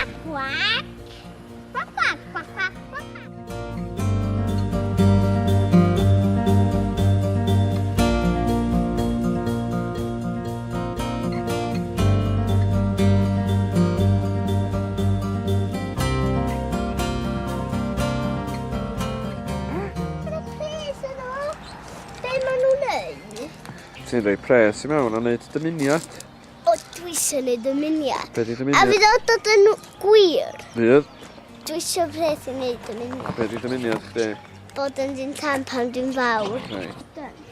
Quack, quack. Quack, quack, quack, quack, quack, quack. Pres yno. Be maen nhw'n neud? Ti'n rhoi pres i mewn a wneud dymuniad. O, dwi eisiau neud dymuniad. Be di A dymuniad? fydd o'n dod yn gwir. Fydd. Dwi eisiau pres i wneud dymuniad. Be di dymuniad chdi? Bod yn dyn tan pan dwi'n fawr. Reit. Done.